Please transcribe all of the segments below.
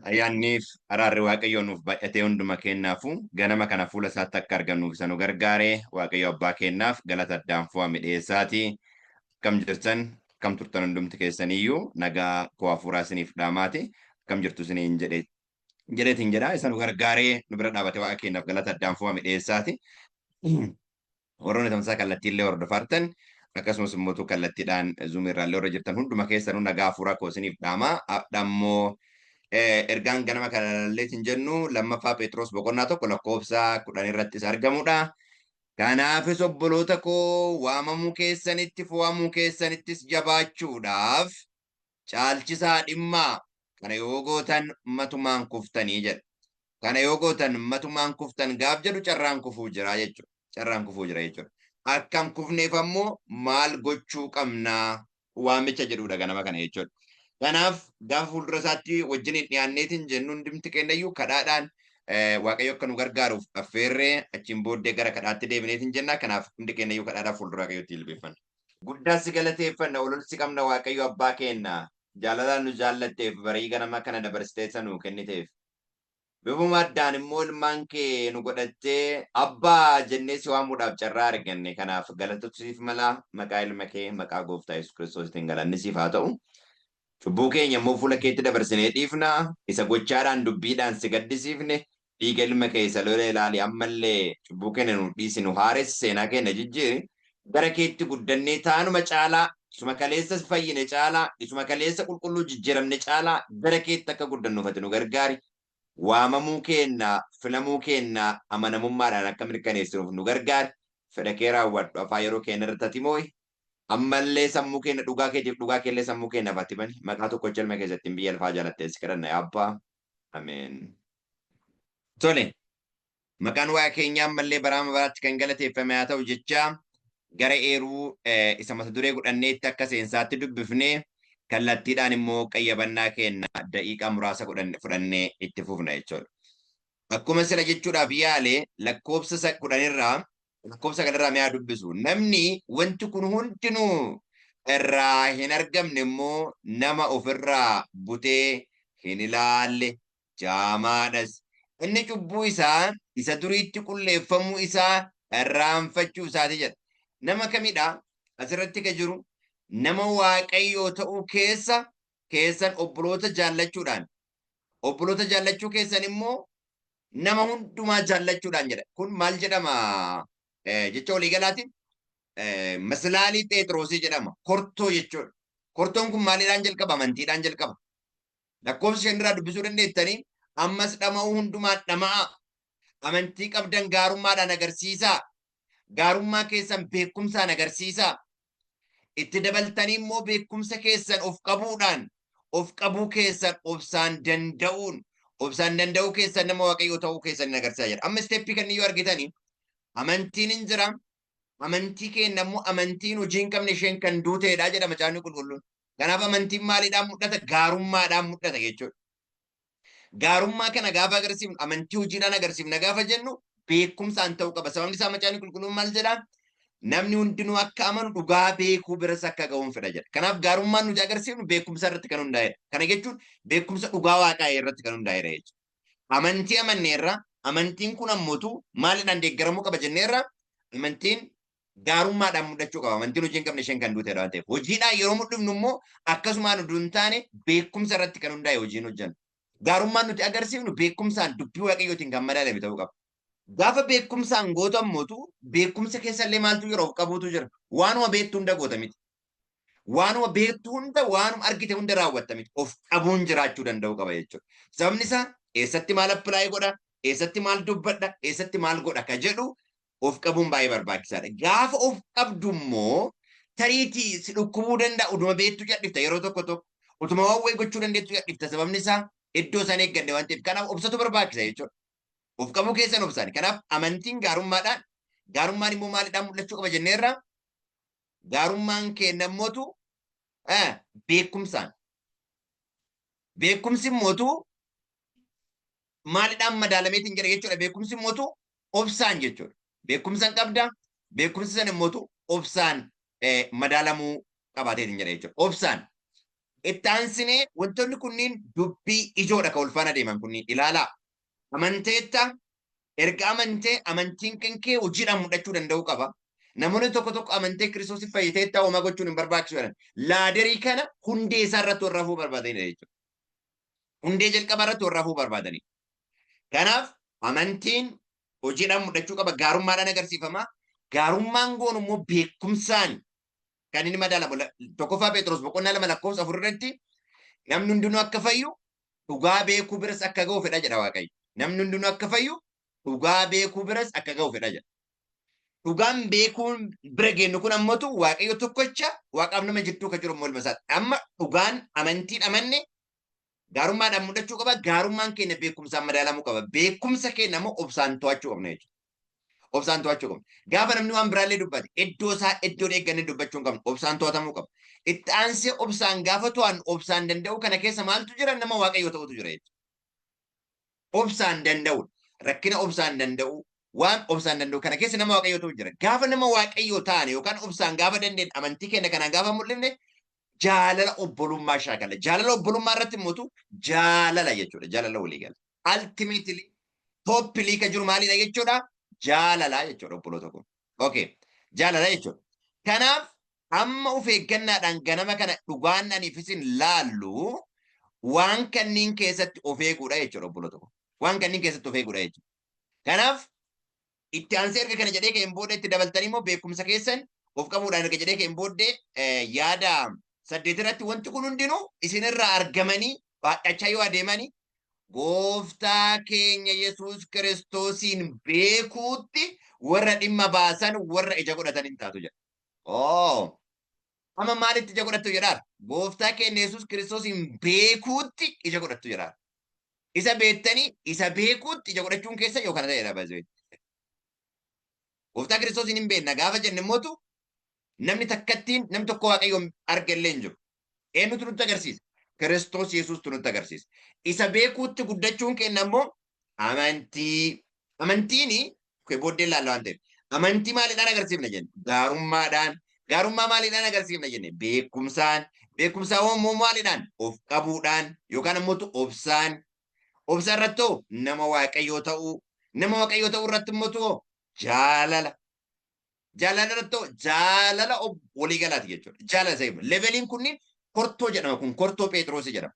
Ayyaanniif araarri Waaqayyoo nuuf baay'atee hunduma keenyaafu ganama kana fuula isaatti akka argannuuf isa nu gargaare Waaqayyo abbaa keenyaaf galata addaan fo'ame dhiyeessaati. Akkam jirtan, akkam turtan hundumti keessaniyyuu nagaa koo hafuuraa isiniif dhaamaati. Akkam jirtu isiniin jedhe jedheetiin jedha isa nu gargaaree nu bira dhaabate Waaqa keenyaaf galata addaan fo'ame dhiyeessaati. Warroonni tamsaa kallattiillee hordofaartan akkasumas immoo kallattiidhaan Zoom irraallee warra jirtan hunduma keessanuu nagaa hafuuraa koo isiniif dhaama. Har'a immoo ergaan ganama kana lalleetiin jennu lammaffaa Phexros boqonnaa 1 lakkoofsa 10 irratti isa argamudha. Kanaafis obboloota koo waamamuu keessanitti fo'amuu keessanittis jabaachuudhaaf caalchisaa dhimmaa kana yoo gootan matumaan kuftanii jedha. Kana yoo gootan matumaan kuftan gaaf jedhu carraan kufuu jira jechuudha. Carraan kufuu jira jechuudha. Akka hin kufneef ammoo maal gochuu qabnaa waamicha jedhudha ganama kana jechuudha. Kanaaf gaafa fuuldura isaatti wajjin hin dhiyaanneetiin jennu hundumti keenyayyuu kadhaadhaan Waaqayyo akka nu gargaaruuf affeerree achiin booddee gara kadhaatti deebineetiin jenna. Kanaaf hundi keenyayyuu kadhaadhaaf fuuldura Waaqayyootti jilbeeffanna. Guddaa si galateeffanna, ol si qabna Waaqayyo abbaa keenna. Jaalalaan nu jaallatteef barii ganama kana dabarsitee isa nuu kenniteef. Bifuma addaan immoo ilmaan kee nu godhattee abbaa jennee si waamuudhaaf carraa arganne. Kanaaf galatatu siif mala maqaa ilma kee maqaa gooftaa Yesuus Kiristoositiin galanni siif haa ta'u. Cubbuu keenya immoo fuula keetti dabarsinee dhiifna. Isa gochaadhaan dubbiidhaan si gaddisiifne dhiiga ilma kee isa lola ilaali ammallee cubbuu keenya nu dhiisi nu haaressi seenaa keenya jijjiiri. Gara keetti guddannee taanuma caalaa isuma kaleessa fayyine caalaa isuma kaleessa qulqulluu jijjiiramne caalaa gara keetti akka guddannuuf ati nu gargaari. Waamamuu keenna, filamuu keenna amanamummaadhaan akka mirkaneessinuuf nu gargaari. Fedha kee raawwadhu afaan yeroo keenya irratti ati moo'i. Ammallee sammuu keenya dhugaa keetiif dhugaa keellee sammuu keenyaaf ati bani. Maqaa tokkocha ilma keessattiin biyya lafaa jaalattee si kadhanna yaa Abbaa. Ameen. Tole. Maqaan Waaqa keenyaa ammallee baraa hamma baraatti kan galateeffame haa ta'u jechaa gara eeruu isa mata duree godhanneetti akka seensaatti dubbifnee kallattiidhaan immoo qayyabannaa keenya daqiiqaa muraasa fudhannee itti fufna jechuudha. Akkuma sila jechuudhaaf yaale lakkoofsa kudhanirraa lakkoofsa sagalirraa mi'aa dubbisu. Namni wanti kun hundinuu irraa hin argamne immoo nama ofirraa butee hin ilaalle jaamaadhas. Inni cubbuu isaa isa duriitti qulleeffamuu isaa irraanfachuu isaati jedha. Nama kamidha? Asirratti kan jiru nama Waaqayyoo ta'uu keessa keessan obboloota jaallachuudhaan obboloota jaallachuu keessan immoo nama hundumaa jaallachuudhaan jedha. Kun maal jedhama? Jecha waliigalaatiin maslaalii Pheexiroosii jedhama. Kortoo jechuudha. Kortoon kun maaliidhaan jalqaba? Amantiidhaan jalqaba. Lakkoofsa 5 irraa dubbisuu dandeettanii ammas dhama'uu hundumaan dhama'aa. Amantii qabdan gaarummaadhaan agarsiisaa. Gaarummaa keessan beekumsaan agarsiisaa. Itti dabaltanii immoo beekumsa keessan of qabuudhaan, of qabuu keessan obsaan danda'uun, obsaan danda'uu keessan nama Waaqayyoo ta'uu keessan hin agarsiisaa jedha. Amma isteeppii kan yoo argitanii amantiin hin jira. Amantii keenya immoo amantiin hojii hin qabne isheen kan duuteedha jedha macaafni qulqulluun. Kanaaf amantiin maaliidhaan mul'ata? Gaarummaadhaan mul'ata jechuudha. Gaarummaa kana gaafa agarsiifnu, amantii hojiidhaan agarsiifna gaafa jennu beekumsaan ta'uu qaba. Sababni isaa macaafni qulqulluun maal jedhaa? Namni hundinuu akka amanu dhugaa beekuu biras akka ga'uun fedha jedha. Kanaaf gaarummaan nuti agarsiifnu beekumsa irratti kan hundaa'edha. Kana jechuun beekumsa dhugaa waaqaa irratti kan hundaa'edha jechuudha. Amantii amanneerra, amantiin kun ammootu maaliidhaan deeggaramuu qaba jenneerra, amantiin gaarummaadhaan mul'achuu qaba. Amantiin hojii hin qabne isheen kan duutedha waan ta'eef. Hojiidhaan yeroo mul'ifnu immoo akkasumaan utuu hin taane beekumsa irratti kan hundaa'e hojiin hojjennu. Gaarummaan nuti agarsiifnu beekumsaan dubbii Waaqayyootiin kan madaalame ta'uu qaba. Gaafa beekumsaan gootu ammootu beekumsa keessallee maaltu jira of qabuutu jira. Waanuma beektu hunda goota miti. Waanuma beektu hunda waanuma argite hunda raawwatta miti. Of qabuun jiraachuu danda'uu qaba jechuudha. Sababni isaa eessatti maal appilaayi godha, eessatti maal dubbadha, eessatti maal godha ka jedhu of qabuun baay'ee barbaachisaadha. Gaafa of qabdu immoo tariitii si dhukkubuu danda'a utuma beektu cadhifta yeroo tokko tokko. Utuma waan wayii gochuu dandeettu cadhifta sababni isaa iddoo isaan eegganne waan ta'eef. Kanaaf obsatu barbaachisa jechuudha. Of qabuu keessan obsaan. Kanaaf amantiin gaarummaadhaan gaarummaan immoo maalidhaan mul'achuu qaba jenneerra? Gaarummaan keenna immootu beekumsaan. Beekumsi immootu maalidhaan madaalameetiin jira jechuudha. Beekumsi immootu obsaan jechuudha. Beekumsa hin qabda, beekumsi sana immootu obsaan madaalamuu qabaateetiin jira jechuudha. Obsaan. Itti aansinee wantoonni kunniin dubbii ijoodha kan wal faana deeman kunniin ilaalaa. Amanteetta erga amantee amantiin kan kee hojiidhaan mul'achuu danda'uu qaba. Namoonni tokko tokko amantee Kiristoosiif fayyiteetta homaa gochuun hin barbaachisu jedhan. Ladderii kana hundee isaa irratti warra hafuu barbaadanidha jechuudha. Hundee jalqabaa irratti warra hafuu barbaadanidha. Kanaaf amantiin hojiidhaan mul'achuu qaba. Gaarummaadhaan agarsiifama. Gaarummaan goonu immoo beekumsaan kan inni madaalamu. 1ffaa Phexros boqonnaa 2 lakkoofsa 4 irratti namni hundinuu akka fayyu dhugaa beekuu biras akka ga'u fedha jedha Waaqayyo. Namni hundinuu akka fayyu dhugaa beekuu biras akka ga'u fedha jedha. Dhugaan beekuun bira geenyu kun ammatu Waaqayyo tokkocha, Waaqaaf nama jidduu kan jiru immoo ilma isaati. Amma dhugaan amantiin amanne gaarummaadhaan mul'achuu qaba. Gaarummaan keenya beekumsaan madaalamuu qaba. Beekumsa keenya immoo obsaan to'achuu qabna jechuudha. Obsaan to'achuu qabna. Gaafa namni waan biraallee dubbate iddoo isaa iddoo eeggannee dubbachuu hin qabnu. Obsaan to'atamuu qaba. Itti aansee obsaan gaafa to'annu obsaan danda'u kana keessa maaltu jira? Nama Waaqayyoo ta'utu jira jechuudha. Obsaan danda'u. Rakkina obsaan danda'u. Waan obsaan danda'u kana keessa nama Waaqayyoo ta'utu jira. Gaafa nama Waaqayyoo taane yookaan obsaan gaafa dandeenye amantii keenya kanaan gaafa mul'ifne jaalala obbolummaa shaakala. Jaalala obbolummaa irratti immoo jaalala jechuudha. Jaalala waliigala. Ultimately topplii kan jiru maalidha jechuudha? Jaalala jechuudha obboloota kun. Okay. Jaalala jechuudha. Kanaaf amma of eeggannaadhaan ganama kana dhugaan aniif isin laallu waan kanniin keessatti of eeguudha jechuudha obboloota kun. Waan kanniin keessatti of eeguudha jechuudha. Kanaaf itti aansee erga kana jedhee ka'een booda itti dabaltanii immoo beekumsa keessan of qabuudhaan erga jedhee ka'een booddee yaada 8 irratti wanti kun hundinuu isinirraa argamanii baay'achaa yoo adeemanii gooftaa keenya Yesuus Kiristoosiin beekuutti warra dhimma baasan warra ija godhatan hin taatu jedha. Oh! Amma maalitti ija godhattu jedhaa? Gooftaa keenya Yesuus Kiristoosiin beekuutti ija godhattu jedhaa. Isa beektanii isa beekuutti ija godhachuun keessa yoo kana ta'edha baay'ee. Gooftaa Kiristoosiin hin beekna gaafa jenne mootu namni takkattiin namni tokko Waaqayyoon arge illee hin jiru. Eenyutu nutti agarsiisa? Kiristoos Yesuustu nutti agarsiisa. Isa beekuutti guddachuun keenya immoo amantii. Amantiin booddee ilaalla waan ta'eef. Amantii maaliidhaan agarsiifna jenne? Gaarummaadhaan. Gaarummaa maaliidhaan agarsiifna jenne? Beekumsaan. Beekumsaan immoo maaliidhaan? Of qabuudhaan yookaan immoo obsaan. Obsa irratti hoo nama Waaqayyoo ta'uu. Nama Waaqayyoo ta'uu irratti immoo jaalala. Jaalala irratti hoo jaalala waliigalaati jechuudha. Jaalala isa himu. Leveliin kunniin kortoo jedhama kun kortoo Phexroosii jedhama.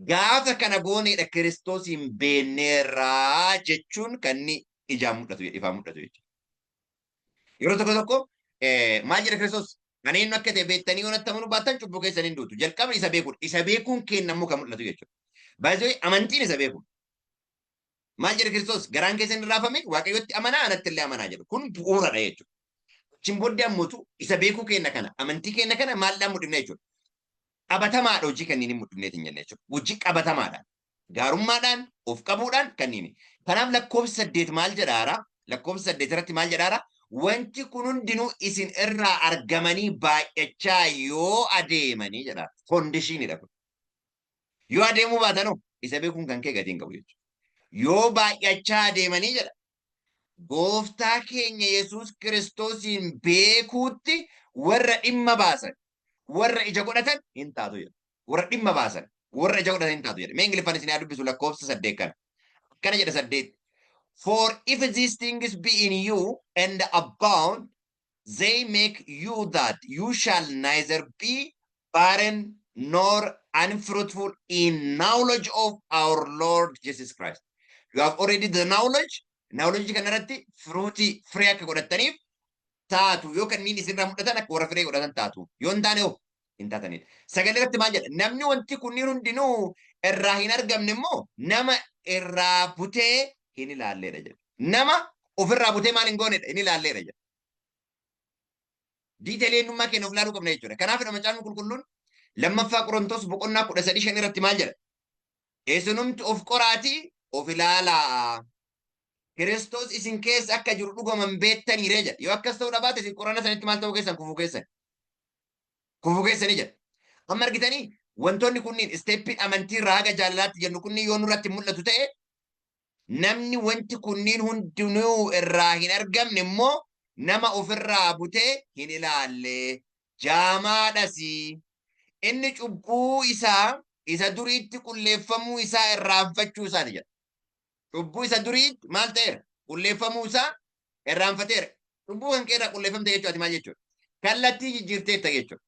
Gaafa kana gooneedha Kiristoosiin beekneerraa jechuun kan inni ijaan mul'atu ifaan mul'atu jechuudha. Yeroo tokko tokko maal jedha Kiristoos? Ani eenyu akka ta'e beektanii yoo natti amanuu baattan cubbuu keessan hin duutu. Jalqaba isa beekuudha. Isa beekuun keenya immoo kan mul'atu jechuudha. Baay'ee amantiin isa beekuudha. Maal jedha Kiristoos? Garaan keessan hin raafame Waaqayyotti amanaa anatti illee amanaa jedhu. Kun bu'uuradha jechuudha. Achiin booddee ammoo isa beekuu keenya kana amantii keenya kana maaldhaan mul'ifna jechuudha. Qabatamaadha hojii kanneen hin mul'ifneet hin jenne jechuudha. Hojii qabatamaadhaan. Gaarummaadhaan of qabuudhaan kanneen. Kanaaf lakkoofsa 8 maal jedhaara? Lakkoofsa 8 irratti maal jedhaara? Wanti kun hundinuu isin irraa argamanii baay'achaa yoo adeemanii jedha. Conditionidha kun. Yoo adeemuu baatanoo isa beekuun kan kee gatii hin qabu jechuudha. Yoo baay'achaa adeemanii jedha. Gooftaa keenya Yesuus Kiristoosiin beekuutti warra dhimma baasan, warra ija godhatan hin taatu jedha. Warra dhimma baasan, warra ija godhatan hin taatu jedha. Mee Ingiliffaan isin haa dubbisu lakkoofsa 8 kana. Akkana jedha 8. For if these things be in you and abound, they make you that you shall neither be barren nor unfruitful in knowledge of our Lord Jesus Christ. You have already the knowledge. Knowledge kanarratti fruitii firee akka godhataniif taatu yoo kanneen isinirraa mul'atan akka warra firee godhatan taatu. Yoo hin taane hoo hin taatanidha. Sagalee irratti maal jedha? Namni wanti kunniin hundinuu irraa hin argamne immoo nama irraa butee hin ilaalleedha jedha. Nama ofirraa butee maal hin goonedha? Hin ilaalleedha jedha. Detailii eenyummaa keenya of ilaaluu qabna jechuudha. Kanaaf Macaafni Qulqulluun 2ffaa Qorontos boqonnaa 13:5 irratti maal jedha? Isinumti of qoraatii of ilaalaa. Kiristoos isin keessa akka jiru dhuguman beektaniiree jedha. Yoo akkas ta'uu dhabaate isin qorannaa sanitti maal ta'uu keessan kufuu keessan. Kufuu keessanii jedha. Amma argitanii wantoonni kunniin steppiin amantii irraa haga jaalalaatti jennu kunniin yoo nurratti mul'atu ta'e namni wanti kunniin hundinuu irraa hin argamne immoo nama ofirraa butee hin ilaalle jaamaadhasi. Inni cubbuu isaa isa duriitti qulleeffamuu isaa irraanfachuu isaati jedha. Cubbuu isa duriitti maal ta'eera? Qulleeffamuu isaa irraanfateera. Cubbuu kan kee irraa qulleeffamte jechuudha ati maal jechuudha? Kallattii jijjiirteetta jechuudha.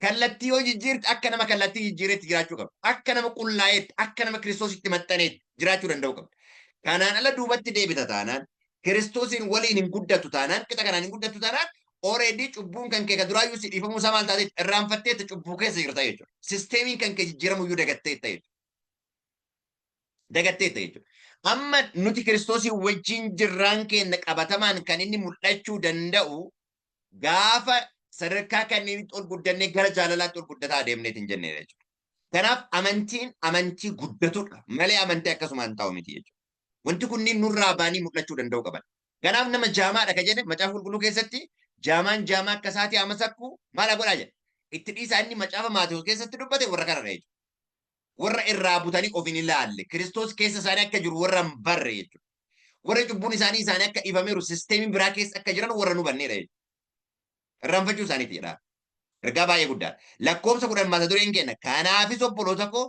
Kallattii yoo jijjiirte akka nama kallattii jijjiireetti jiraachuu qabda. Akka nama qullaa'eetti, akka nama Kiristoositti maxxaneetti jiraachuu danda'uu qabda. Kanaan ala duubatti deebita taanaan, Kiristoosiin waliin hin guddattu taanaan, qixa kanaan hin guddattu taanaan, already cubbuun kan kee ka duraayyuu si dhiifamuu isaa maal taateetti irraanfatteetta cubbuu keessa jirta jechuudha. Sisteemiin kan kee jijjiiramuyyuu dagatteetta jechuudha. Dagatteetta jechuudha. Amma nuti Kiristoosii wajjin jirraan keenya qabatamaan kan inni mul'achuu danda'u gaafa sadarkaa kanneenitti ol guddannee gara jaalalaatti ol guddataa adeemneeti hin jennee jechuudha. Kanaaf amantiin amantii guddatudha malee amantii akkasumaan ta'u miti jechuudha. Wanti kunniin nurraa ba'anii mul'achuu danda'u qaban. Kanaaf nama jaamaadha kan jedhe macaafa qulqulluu keessatti jaamaan jaamaa akka isaatii haa masakku maal haa godhaa jedhe. Itti dhiisaa inni macaafa Maatewos keessatti dubbate warra kanadha jechuudha. Warra irraa butanii of hin ilaalle Kiristoos keessa isaanii akka jiru warra hin barre jechuudha. Warra cubbuun isaanii isaanii akka dhiifameeru sisteemii biraa keessa akka jiran warra nu hubanneedha jechuudha. Irraanfachuu isaaniiti jedha. Ergaa baay'ee guddaadha. Lakkoofsa 10 mata dureen keenya kanaafis obboloota koo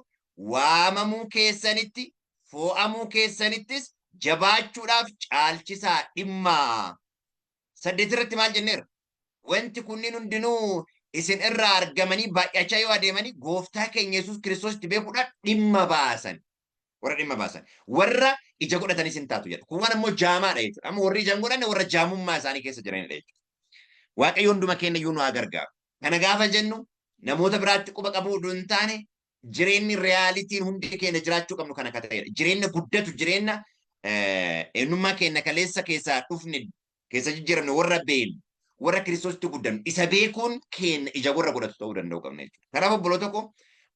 waamamuu keessanitti fo'amuu keessanittis jabaachuudhaaf caalchisaa dhimmaa. 8 irratti maal jenneerra? Wanti kunniin hundinuu isin irraa argamanii baay'achaa yoo adeemanii gooftaa keenya Yesuus Kiristoositti beekuudhaan dhimma baasan. Warra dhimma baasan. Warra ija godhatanis hin taatu jedha. Kun waan ammoo jaamaadha jechuudha. Amma warri ija hin godhanne warra jaamummaa isaanii keessa jiranidha jechuudha. Waaqayyo hunduma keenya iyyuu nu haa gargaaru. Kana gaafa jennu namoota biraatti quba qabuu utuu hin taane jireenyi reyaalitiin hundi keenya jiraachuu qabnu kan akka ta'edha. Jireenya guddatu jireenya eenyummaa keenya kaleessa keessaa dhufne keessa jijjiiramne warra beeknu warra Kiristoositti guddannu isa beekuun keenya ija warra godhatu ta'uu danda'u qabna jechuudha. Kanaaf obboloota koo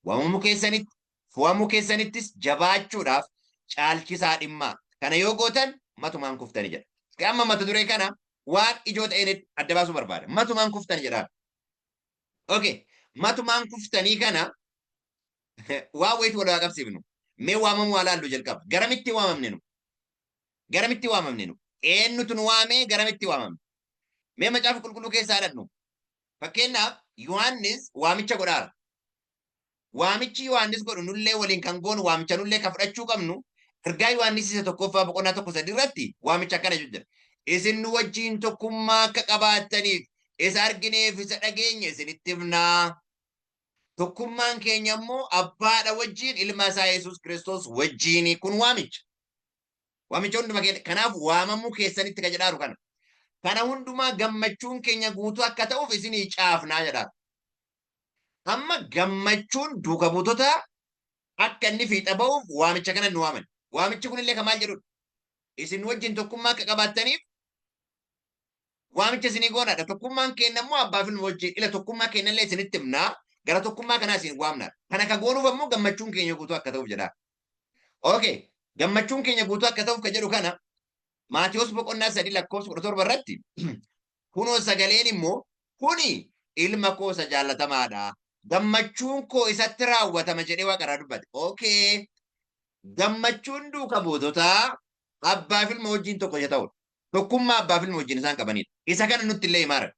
waamamuu keessanitti fo'amuu keessanittis jabaachuudhaaf caalchisaa dhimmaa. Kana yoo gootan matumaan kuftani jedha. Amma mata duree kana waan ijoo ta'een adda baasuu barbaada. Matumaan kuftani jedha. Okay. Matumaan kuftanii kana waan wayitu wal haa qabsiifnu. Mee waamamuu haa laallu jalqaba. Garamitti waamamne nu? Garamitti waamamne nu? Eenyutu nu waamee garamitti waamamne? Mee macaafa qulqulluu keessaa dhaqnu. Fakkeenyaaf Yohaannis waamicha godhaara. Waamichi Yohaannis godhu nullee waliin kan goonu waamicha nullee kan fudhachuu qabnu ergaa Yohaannis isa tokkoffaa boqonnaa 1:3 irratti waamicha akkana jedhu jira. Isin nu wajjin tokkummaa akka qabaattaniif isa argineef isa dhageenye isinitti himnaa. Tokkummaan keenya immoo abbaadha wajjin ilma isaa Yesuus Kiristoos wajjiini. Kun waamicha. Waamicha hunduma keenya. Kanaaf waamamuu keessanitti kan jedhaaru kana. Kana hundumaa gammachuun keenya guutuu akka ta'uuf isinii caafnaa jedhaa. Amma gammachuun duuka buutotaa akka inni fiixa ba'uuf waamicha kana nu waaman. Waamichi kunillee kan maal jedhudha? Isin wajjin tokkummaa akka qabaattaniif waamicha isinii goonaadha. Tokkummaan keenya immoo abbaa fi ilma wajjin ila tokkummaa keenyallee isinitti himnaa. Gara tokkummaa kanaa isin waamna. Kana ka goonuuf ammoo gammachuun keenya guutuu akka ta'uuf jedha. Okay. Gammachuun keenya guutuu akka ta'uuf ka jedhu kana Maatiyos boqonnaa 3 lakkoofsa 17 irratti kunoo sagaleen immoo kuni ilma koo isa jaallatamaadha. Gammachuun koo isatti raawwatama jedhee waaqa irraa dubbate. Okay. Gammachuun duuka buutotaa abbaa fi ilma wajjin tokko isa ta'udha. Tokkummaa abbaa fi ilma wajjin isaan qabanidha. Isa kana nutti illee himaara.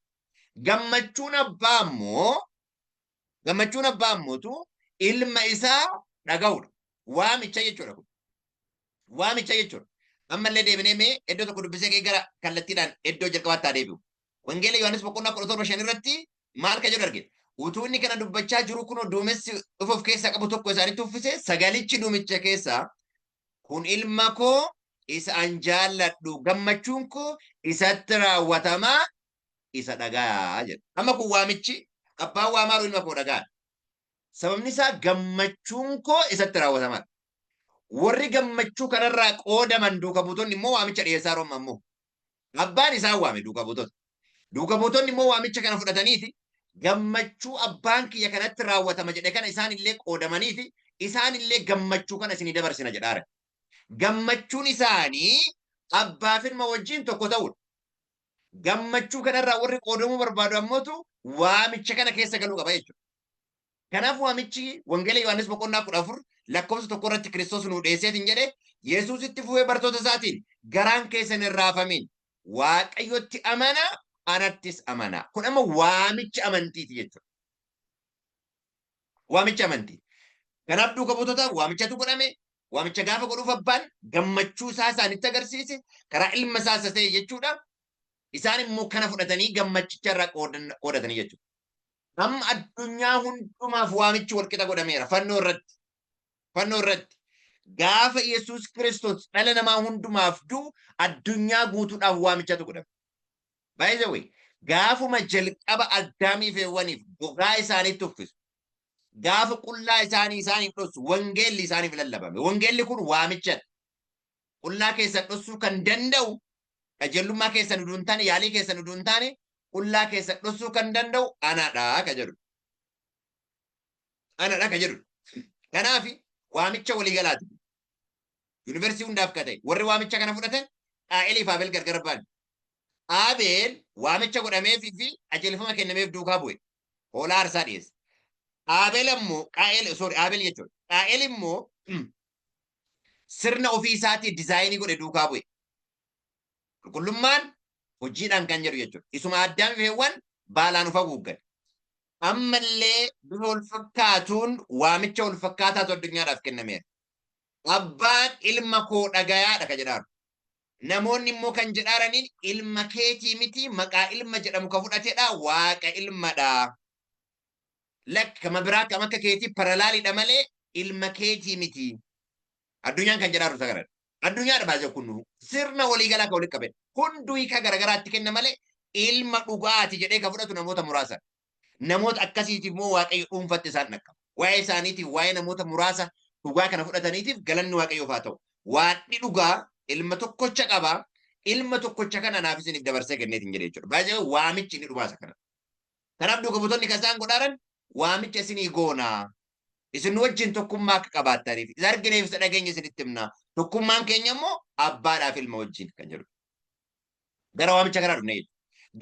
Gammachuun abbaa immoo gammachuun abbaa immootu ilma isaa dhaga'uudha. Waamicha jechuudha kun. Waamicha jechuudha. Ammallee deebinee mee iddoo tokko dubbisee kee gara kallattiidhaan iddoo jalqabaatti haa deebi'u. Wangeela Yohaannis boqonnaa 17 5 irratti maal ka jedhu argina. Utuu inni kana dubbachaa jiru kunoo duumessi ifa of keessaa qabu tokko isaanitti uffise sagalichi duumicha keessaa kun ilma koo isa an jaalladhu gammachuun koo isatti raawwatamaa isa dhaga'a jedha. Amma kun waamichi abbaan waamaaru ilma koo dhaga'a. Sababni isaa gammachuun koo isatti raawwatamaadha. Warri gammachuu kanarraa qoodaman duuka buutonni immoo waamicha dhiyeessaa rooma immoo. Abbaan isaan waame duuka buutota. Duuka buutonni immoo waamicha kana fudhataniiti gammachuu abbaan kiyya kanatti raawwatama jedhe kana isaan illee qoodamaniiti isaan illee gammachuu kana isinii dabarsina jedhaara. Gammachuun isaanii abbaa fi ilma wajjin tokko ta'uudha. Gammachuu kanarraa warri qoodamuu barbaadu ammootu waamicha kana keessa galuu qaba jechuudha. Kanaaf waamichi Wangeela Yohaannis boqonnaa 14 lakkoofsa 1 irratti Kiristoos nuu dhiyeesseetiin jedhe Yesuusitti fufee bartoota isaatiin garaan keessan hin raafamiin Waaqayyotti amanaa anattis amanaa. Kun amma waamicha amantiiti jechuudha. Waamicha amantii. Kanaaf duuka buutotaaf waamichatu godhame. Waamicha gaafa godhuuf abbaan gammachuu isaa isaanitti agarsiise karaa ilma isaa isa ta'e jechuudha. Isaan immoo kana fudhatanii gammachicha irraa qoodatanii jechuudha. Amma addunyaa hundumaaf waamichi walqixa godhameera fannoo irratti. Fannoo irratti. Gaafa Yesuus Kiristoos dhala namaa hundumaaf du'u addunyaa guutuudhaaf waamichatu godhame. By the way, gaafuma jalqaba Addaamii fi Hewwaniif gogaa isaaniitti uffisu, gaafa qullaa isaanii isaaniif dhossu, wangeelli isaaniif lallabame. Wangeelli kun waamichadha. Qullaa keessan dhossuu kan danda'u qajeelummaa keessan utuu hin taane, yaalii keessan utuu hin taane, qullaa keessan dhossuu kan danda'u anadha ka jedhu. Anadha ka jedhu. Kanaaf waamicha waliigalaati. Yuunivarsiitii hundaaf ka ta'e. Warri waamicha kana fudhatan Qaa'elii fi Abeel gargar ba'an. Abeel waamicha godhameefii fi qajeelfama kennameef duukaa bu'e. Hoolaa aarsaa dhiyeesse. Abeel ammoo Qaa'el, sorry, Abeel jechuudha. Qaa'el immoo sirna ofii isaatii dizaayinii godhe duukaa bu'e. Qulqullummaan hojiidhaan kan jedhu jechuudha. Isuma Addaam fi Hewwan baalaan of haguuggan. Ammallee bifa wal fakkaatuun waamicha wal fakkaataatu addunyaadhaaf kennameera. Abbaan ilma koo dhagayaadha ka jedhaaru. Namoonni immoo kan jedhaaraniin ilma keetii miti, maqaa ilma jedhamu ka fudhatedha, waaqa ilmadha. Lakki, kama biraa kam akka keetii paralaalidha malee ilma keetii miti. Addunyaan kan jedhaaru isa kanadha. Addunyaadha baasee kun sirna waliigalaa kan walitti qabedha. Hunduu hiika garagaraatti kenna malee ilma dhugaati jedhee kan fudhatu namoota muraasa. Namoota akkasiitiif immoo Waaqayyo dhuunfatti isaan dhaqqaba. Waa'ee isaaniitiif, waa'ee namoota muraasa dhugaa kana fudhataniitiif galanni Waaqayyoof haa ta'u. Waaqni dhugaa ilma tokkocha qaba. Ilma tokkocha kana anaaf isiniif dabarsee kenneetiin jedhe jechuudha. Baay'ee waamichi inni dhumaa isa kana. Kanaaf duuka buutonni kan isaan godhaaran waamicha isinii goonaa. Isin nu wajjin tokkummaa akka qabaattaniif isa argineef isa dhageenye isinitti himna. Tokkummaan keenya immoo abbaadhaaf ilma wajjin kan jedhu. Gara waamicha kanaa dhufne jechuudha.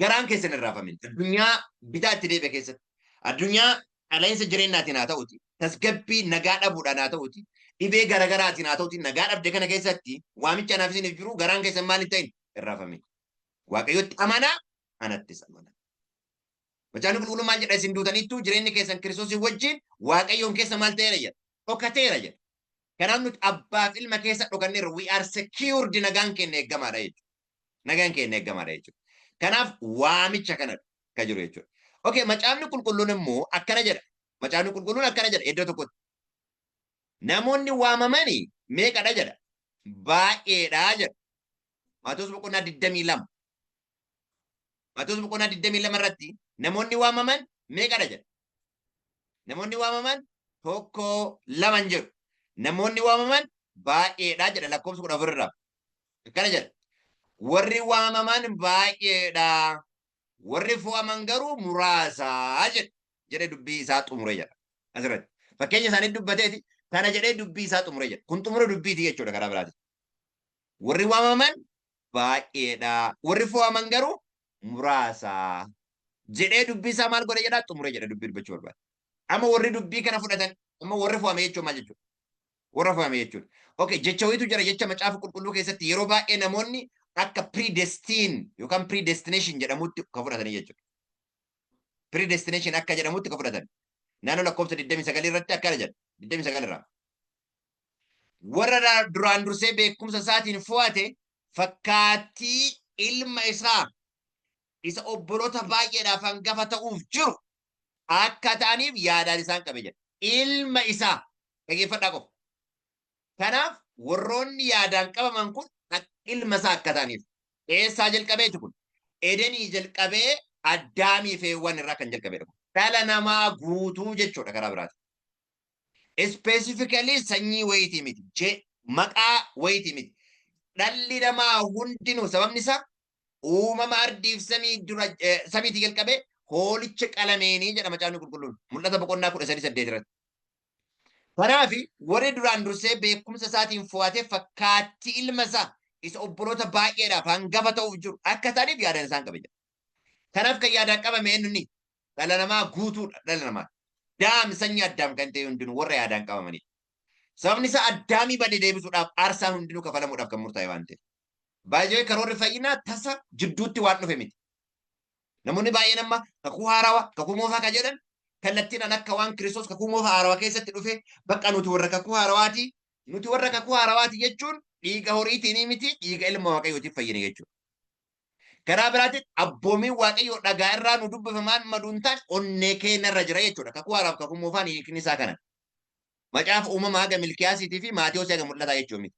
Garaan keessan hin raafamin. Addunyaa bitaa itti deebi'e keessatti. Addunyaa qala'insa jireenyaatiin haa ta'uti. Tasgabbii nagaa dhabuudhaan haa ta'uti. Dhibee garagaraatiin haa ta'uti. Nagaa dhabde kana keessatti waamicha anaaf isiniif jiru garaan keessan maal hin ta'in hin raafamin. Waaqayyotti amanaa, anattis amanaa. Macaafni Qulqulluun maal jedha? Isin duutaniittuu, jireenyi keessan Kiristoosii wajjin Waaqayyoon keessa maal ta'eera jedha? Dhokateera jedha. Kanaaf nuti abbaaf ilma keessa dhokanneerra. We are secured, nagaan keenya eeggamaadha jechuudha. Nagaan keenya eeggamaadha jechuudha. Kanaaf waamicha kanadha kan jiru jechuudha. Okay, Macaafni Qulqulluun immoo akkana jedha. Macaafni Qulqulluun akkana jedha iddoo tokkotti. Namoonni waamamanii meeqadha jedha? Baay'eedha jedha. Maatewos boqonnaa 22. Maatewos boqonnaa 22 irratti namoonni waamaman meeqadha jedha? Namoonni waamaman tokko lama hin jedhu. Namoonni waamaman baay'eedha jedha lakkoofsa 14 irraa. Akkana jedha. Warri waamaman baay'eedha. Warri fo'aman garuu muraasa jedhe. Jedhee dubbii isaa xumure jedha. Asirratti. Fakkeenya isaanii dubbateeti kana jedhee dubbii isaa xumure jedha. Kun xumura dubbiiti jechuudha karaa biraatiin. Warri waamaman baay'eedha. Warri fo'aman garuu muraasa. Jedhee dubbii isaa maal godhe jedha? Xumure jedha dubbii dubbachuu barbaade. Amma warri dubbii kana fudhatan, amma warri fo'ame jechuun maal jechuudha? Warra fo'ame jechuudha. Okay, jecha wayiitu jira, jecha Macaafa Qulqulluu keessatti yeroo baay'ee namoonni akka predestine yookaan predestination jedhamutti kan fudhatanii jechuudha. Predestination akka jedhamutti kan fudhatan. Naannoo lakkoofsa 29 irratti akkana jedha. 29 irraa. Warra duraan dursee beekumsa isaatiin fo'ate fakkaattii ilma isaa isa obboloota baay'eedhaaf hangafa ta'uuf jiru akka ta'aniif yaadaan isaan qabe jedha. Ilma isaa dhageeffadhaa qofa. Kanaaf warroonni yaadaan qabaman kun ilma isaa akka ta'aniif. Eessaa jalqabeeti kun? Edenii jalqabee Addaamii fi Heewwan irraa kan jalqabedha kun. Dhala namaa guutuu jechuudha karaa biraatiin. Specifically sanyii wayiitii miti. Maqaa wayiitii miti. Dhalli namaa hundinuu, sababni isaa uumama ardiif samii dura samiitii jalqabee hoolicha qalameenii jedha Macaafni Qulqulluun. Mul'ata boqonnaa 13:8 irratti. Kanaaf warri duraan dursee beekumsa isaatiin fo'atee fakkaattii ilma isaa isa obboloota baay'eedhaaf hangafa ta'uuf jiru akka ta'aniif yaadaan isaan qabe jedha. Kanaaf kan yaadaan qabame eenyunni? Dhala namaa guutuudha, dhala namaa. Daam sanyii Addaam kan ta'e hundinuu warra yaadaan qabamanidha. Sababni isaa Addaamii bade deebisuudhaaf aarsaan hundinuu kafalamuudhaaf kan murtaa'e waan ta'eef. Baay'ee karoorri fayyinaa tasa jidduutti waan dhufe miti. Namoonni baay'een amma kakuu haarawaa, kakuu moofaa kan jedhan Kallattiidhaan akka waan Kiristoos kakuu moofaa haarawaa keessatti dhufe bakka nuti warra kakuu haarawaati. Nuti warra kakuu haarawaati jechuun dhiiga horiitiin miti, dhiiga ilma Waaqayyootiin fayyine jechuudha. Karaa biraatiin abboomiin Waaqayyoo dhagaa irraa nu dubbifamaan maduun taane onnee keenya irra jira jechuudha. Kakuu haaraaf kakuu moofaan hiikni isaa kana. Macaafa Uumamaa haga Milkiyaasiitii fi Maatewos haga Mul'ataa jechuu miti.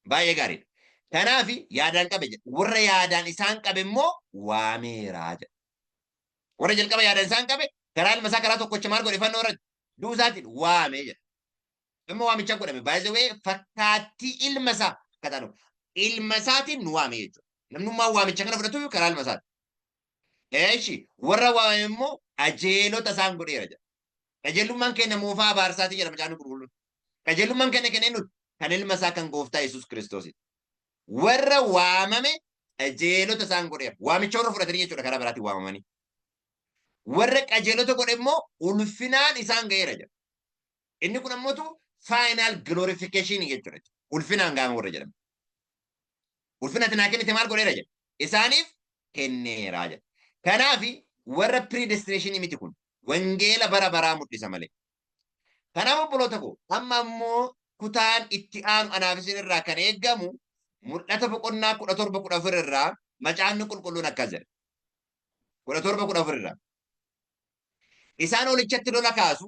Baay'ee gaariidha. Kanaaf yaadaan qabe jedha. Warra yaadaan isaan qabe immoo waameeraa jedha. Warra jalqaba yaadaan isaan qabe karaa ilma isaa karaa tokkocha maal godhe fannoo irratti du'uu isaatiin waamee jedha. Amma waamicha godhame. By the way, fakkaattii ilma isaa akka taanu ilma isaatiin nu waame jechuudha. Namnummaan waamicha kana fudhatu karaa ilma isaati. Eeshi warra waamame immoo qajeelota isaan godheera jedha. Qajeelummaan keenya moofaa abaarsaati jedha Macaafni Qulqulluun. Qajeelummaan keenya kan eenyuti? Kan ilma isaa kan gooftaa Yesuus Kiristoosiiti. Warra waamame qajeelota isaan godheera. Waamicha warra fudhatanii jechuudha karaa biraatiin waamamanii. Warra qajeelota godhe immoo ulfinaan isaan ga'eera jedha. Inni kun ammoo final glorification jechuudha. Ulfinaan ga'ame warra jedhame. Ulfina ati naa kennite maal godheera jedha. Isaaniif kenneera jedha. Kanaaf warra predestination miti kun. Wangeela bara baraa mul'isa malee. Kanaaf obboloota koo, amma ammoo kutaan itti aanu anaaf isin irraa kan eeggamu Mul'ata boqonnaa 17:14 irraa Macaafni Qulqulluun akkas jedha. 17:14 irraa. Isaan hoolichatti lola kaasu.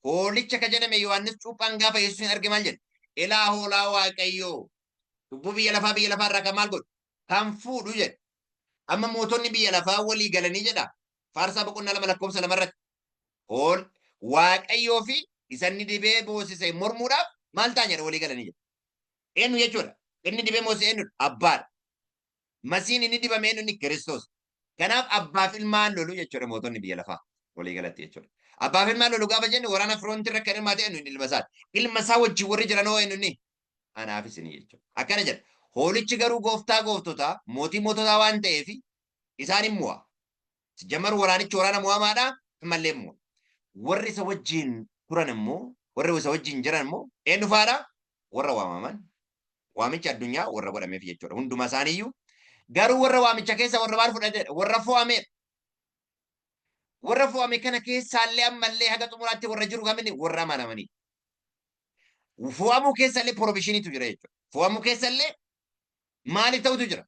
Hoolicha ka jedhame Yohaannis cuuphaan gaafa Yesuusin arge maal jedhe? Ilaa hoolaa Waaqayyoo cubbuu biyya lafaa biyya lafaa irraa kan maal godhu? Kan fuudhu jedhe. Amma mootonni biyya lafaa walii galanii jedha. Faarsaa boqonnaa 2 lakkoofsa 2 irratti. Hool Waaqayyoo fi isa inni dibee moosise mormuudhaaf maal ta'an jedha? Walii galanii jedha. Eenyu jechuudha? Inni dibee moosise eenyudha? Abbaadha. Masiin inni dibame eenyu? Inni Kiristoos. Kanaaf abbaaf ilmaan lolu jechuudha mootonni biyya lafaa walii galatti jechuudha. Abbaaf ilmaan lolu gaafa jennu waraana firoontii irra kan hirmaate eenyu? Inni ilma isaati. Ilma isaa wajjin warri jiran hoo eenyu inni? Anaaf isinii jechuudha. Akkana jedha. Hoolichi garuu gooftaa gooftotaa, mootii moototaa waan ta'eef isaan hin mo'a. Sijjamar waraanichi waraana mo'amaadha, ammallee mo'a. Warri isa wajjin turan immoo, warri isa wajjin jiran immoo eenyu faadha? Warra waamaman. Waamicha addunyaa warra godhameef jechuudha. Hunduma isaaniiyyuu. Garuu warra waamicha keessa warra maal fudhatedha? Warra fo'ameedha. Warra fo'ame kana keessaallee ammallee haga xumuraatti warra jiru kamini? Warra amanamanii. Fo'amuu keessallee proviishiniitu jira jechuudha. Fo'amuu keessallee maali ta'utu jira?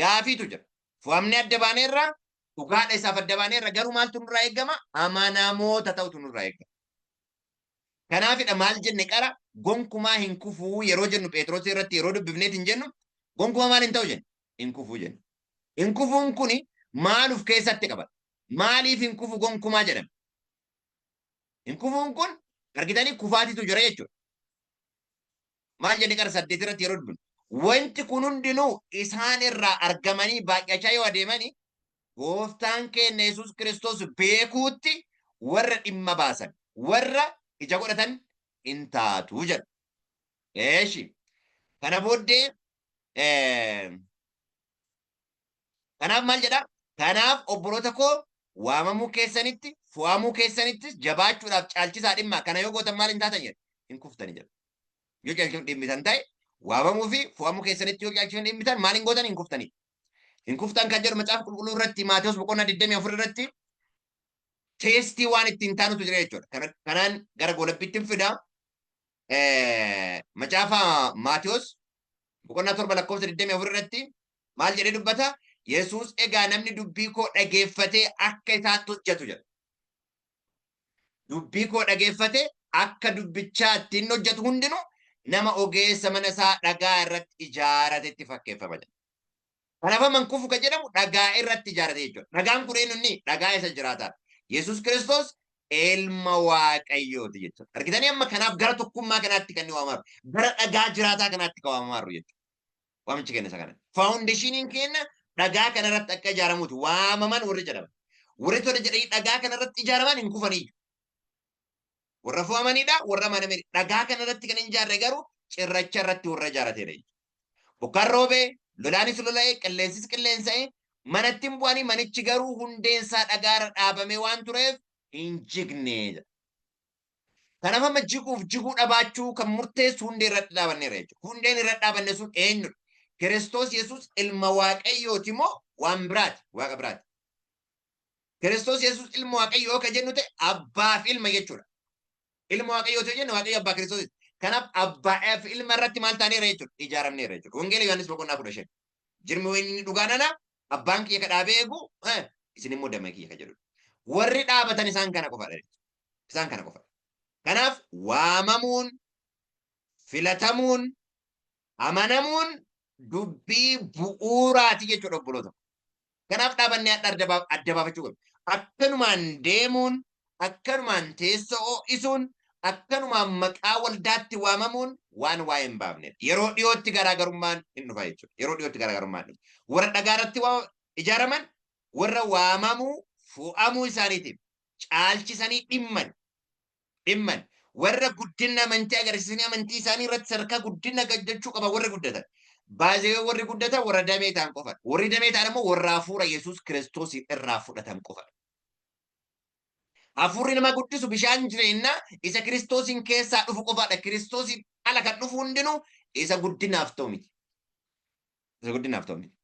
Gaafiitu jira. Fo'amni adda baaneerra, dhugaadha isaaf adda baaneerra, garuu maaltu nurraa eegama? Amanamoota ta'utu nurraa eegama. Kanaafidha maal jenne qara gonkumaa hin kufuu yeroo jennu Pheexroos irratti yeroo dubbifneet hin jennu gonkumaa maal hin ta'u jenne? Hin kufuu jenne. Hin kufuun kuni maal of keessatti qabata? Maaliif hin kufu gonkumaa jedhame? Hin kufuun kun argitanii kufaatitu jira jechuudha. Maal jenne qara 8 irratti yeroo dubbifnu? Wanti kun hundinuu isaan irraa argamanii baay'achaa yoo adeemani gooftaan keenya Yesuus Kiristoos beekuutti warra dhimma baasan, warra ija godhatan in taatu jedha. Eeshi. Kana booddee kanaaf maal jedha? Kanaaf obboloota koo, waamamuu keessanitti, fo'amuu keessanittis jabaachuudhaaf caalchisaa dhimma. Kana yoo gootan maal hin taatan jedha? Hin kuftani jedha. Yoo caalchisuun dhimmitan ta'e, waamamuu fi fo'amuu keessanitti yoo caalchisuun dhimmitan maal hin gootan? Hin kuftani. Hin kuftan kan jedhu Macaafa Qulqulluu irratti Maatewos boqonnaa 24 irratti teestii waan ittiin taanutu jira jechuudha. Kanaan gara goolabbiitti hin fida. Macaafa Maatewos boqonnaa 7 lakkoofsa 24 irratti maal jedhee dubbata? Yesuus egaa namni dubbii koo dhageeffatee akka isaatti hojjetu jedha. Dubbii koo dhageeffatee akka dubbichaa ittiin hojjetu hundinuu nama ogeessa mana isaa dhagaa irratti ijaaratetti fakkeeffama jedha. Kanaaf amma hin kufu kan jedhamu dhagaa irratti ijaarate jechuudha. Dhagaan kun eenyu inni? Dhagaa isa jiraataadha. Yesuus Kiristoos ilma Waaqayyooti jechuudha. Argitanii amma kanaaf gara tokkummaa kanaatti kan inni waamaaru. Gara dhagaa jiraataa kanaatti kan waamamaaru jechuudha. Waamichi keenya isa kana. Faawundeeshiniin keenya dhagaa kana irratti akka ijaaramuuti. Waamaman warri jedhaman. Warri tole jedhanii dhagaa kana irratti ijaaraman hin kufaniyyuu. Warra fo'amanidha, warra amanamanidha. Dhagaa kana irratti kan hin ijaarre garuu cirracha irratti warra ijaarateedha jechuudha. Bokkaan roobee, lolaanis lola'ee, qilleensis qilleensa'ee, manatti hin bu'anii, manichi garuu hundeensaa dhagaa irra dhaabamee waan tureef hin jigne jedha. Kanaaf amma jiguuf jiguu dhabaachuu kan murteessu hundee irratti dhaabanneerra jechuudha. Hundeen irra dhaabanne sun eenyudha? Kiristoos Yesuus ilma Waaqayyooti moo waan biraati? Waaqa biraati. Kiristoos Yesuus ilma Waaqayyoo yoo kan jennu ta'e abbaa fi ilma jechuudha. Ilma Waaqayyoo yoo jennu Waaqayyo abbaa Kiristoos. Kanaaf abbaa fi ilma irratti maal taaneera jechuudha? Ijaaramneera jechuudha. Wangeela Yohaannis boqonnaa 15. Jirmi wayinii dhugaan ana, abbaan kiyya ka dhaabee eegu, isin immoo damee kiyya ka jedhudha. Warri dhaabatan isaan kana qofadha jechuudha. Isaan kana qofadha. Kanaaf waamamuun, filatamuun, amanamuun dubbii bu'uuraati jechuudha obboloota. Kanaaf dhaabannee hadha adda baafachuu qabna. Akkanumaan deemuun, akkanumaan teessoo ho'isuun, akkanumaan maqaa waldaatti waamamuun waan waa'ee hin baafnedha. Yeroo dhiyootti garaagarummaan hin dhufa jechuudha. Yeroo dhiyootti garaagarummaan hin dhufa. Warra dhagaa irratti ijaaraman, warra waamamuu, fo'amuu isaaniitiif caalchisanii dhimman, dhimman, warra guddina amantii agarsiisanii amantii isaanii irratti sadarkaa guddina gaddachuu qaban warri guddatan. Baay'ee warri guddatan warra damee ta'an qofadha. Warri damee ta'an immoo warra hafuura Yesuus Kiristoos irraa fudhatan qofadha. Hafuurri nama guddisu bishaan jireenyaa isa Kiristoosiin keessaa dhufu qofaadha. Kiristoosiin ala kan dhufu hundinuu isa guddinaaf ta'u miti. Isa guddinaaf ta'u miti.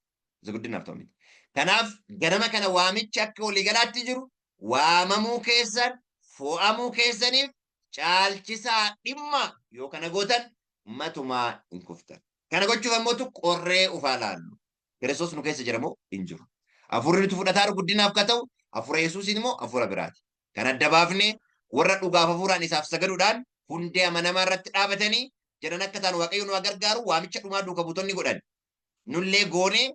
Isa guddinaaf ta'u miti. Kanaaf ganama kana waamichi akka waliigalaatti jiru waamamuu keessan, fo'amuu keessaniif caalchisaa dhimma yoo kana gootan matumaa hin kuftan. Kana gochuuf ammootu qorree ufaa laallu. Kiristoos nu keessa jira moo hin jiru? Hafuurri nuti fudhataa jiru guddinaaf ka ta'u hafuura Yesuusiin immoo hafuura biraati. Kan adda baafnee warra dhugaaf hafuuraan isaaf sagaduudhaan hundee amanamaa irratti dhaabatanii jedhan akka ta'an Waaqayyo nu haa gargaaru. Waamicha dhumaa duuka buutonni godhan nullee goonee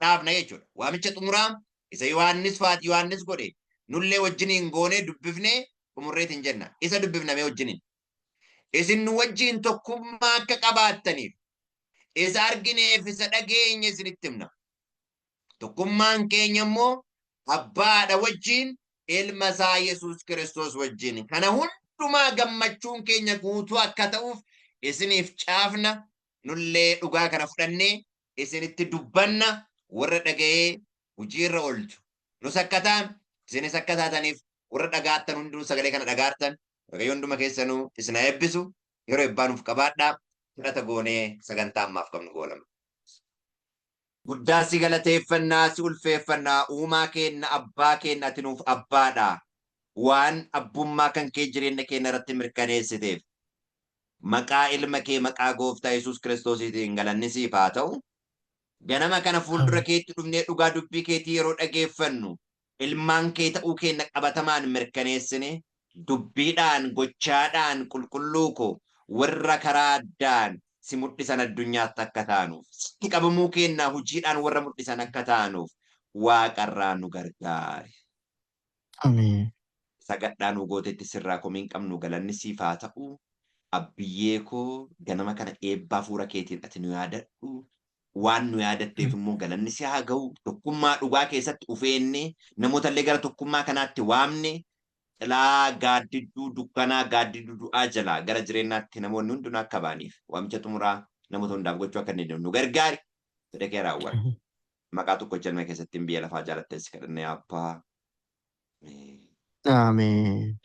dhaabna jechuudha. Waamicha xumuraa isa Yohaannis faati Yohaannis godhe nullee wajjiniin goonee dubbifnee xumurreetiin jenna. Isa dubbifna mee wajjiniin. Isin nu wajjin tokkummaa akka qabaattaniif isa argineef isa dhageenye isinitti himna. Tokkummaan keenya immoo Abbaadha wajjin, ilma isaa Yesuus Kiristoos wajjin. Kana hundumaa gammachuun keenya guutuu akka ta'uuf isiniif caafna, nullee dhugaa kana fudhannee isinitti dubbanna, warra dhaga'ee hojiirra oolchu. Nus akka ta'an, isinis akka taataniif warra dhagaattan hundinuu sagalee kana dhagaartan, Waaqayyo hunduma keessanuu isin haa eebbisu. Yeroo eebbaa nuuf qabaadhaa. Kadhata goonee sagantaa ammaaf qabnu goolabna. Guddaa si galateeffannaa, si ulfeeffannaa, uumaa keenna, abbaa keenna, ati nuuf abbaadha. Waan abbummaa kan kee jireenya keenya irratti mirkaneessiteef maqaa ilma kee maqaa gooftaa Yesuus Kiristoosiitiin galanni siif haa ta'u. Ganama kana fuuldura keetti dhufnee dhugaa dubbii keetii yeroo dhageeffannu ilmaan kee ta'uu keenya qabatamaan mirkaneessine dubbiidhaan, gochaadhaan qulqulluu koo warra karaa addaan si mudhisan addunyaatti akka taanuuf, sitti qabamuu keennaa hujiidhaan warra mudhisan akka taanuuf waaqarraa nu gargaari. Ameen. Sagadhaa nu gootetti sirraa komii hin qabnu, galanni siif haa ta'u. Abbiyyee koo, ganama kana eebbaa hafuura keetiin ati nu yaadadhu. Waan nu yaadatteef immoo galanni si haa ga'u. Tokkummaa dhugaa keessatti ufeenne namoota illee gara tokkummaa kanaatti waamne xilaa gaaddidduu dukkanaa gaaddidduu du'aa jalaa gara jireenyaatti namoonni hundinuu akka ba'aniif waamicha xumuraa namoota hundaaf gochuu akka dandeenyu nu gargaari. Fedha kee raawwadhu. Maqaa tokkicha ilma keessatti biyya lafaa jaalatteessi kadhannee abbaa. Ameen.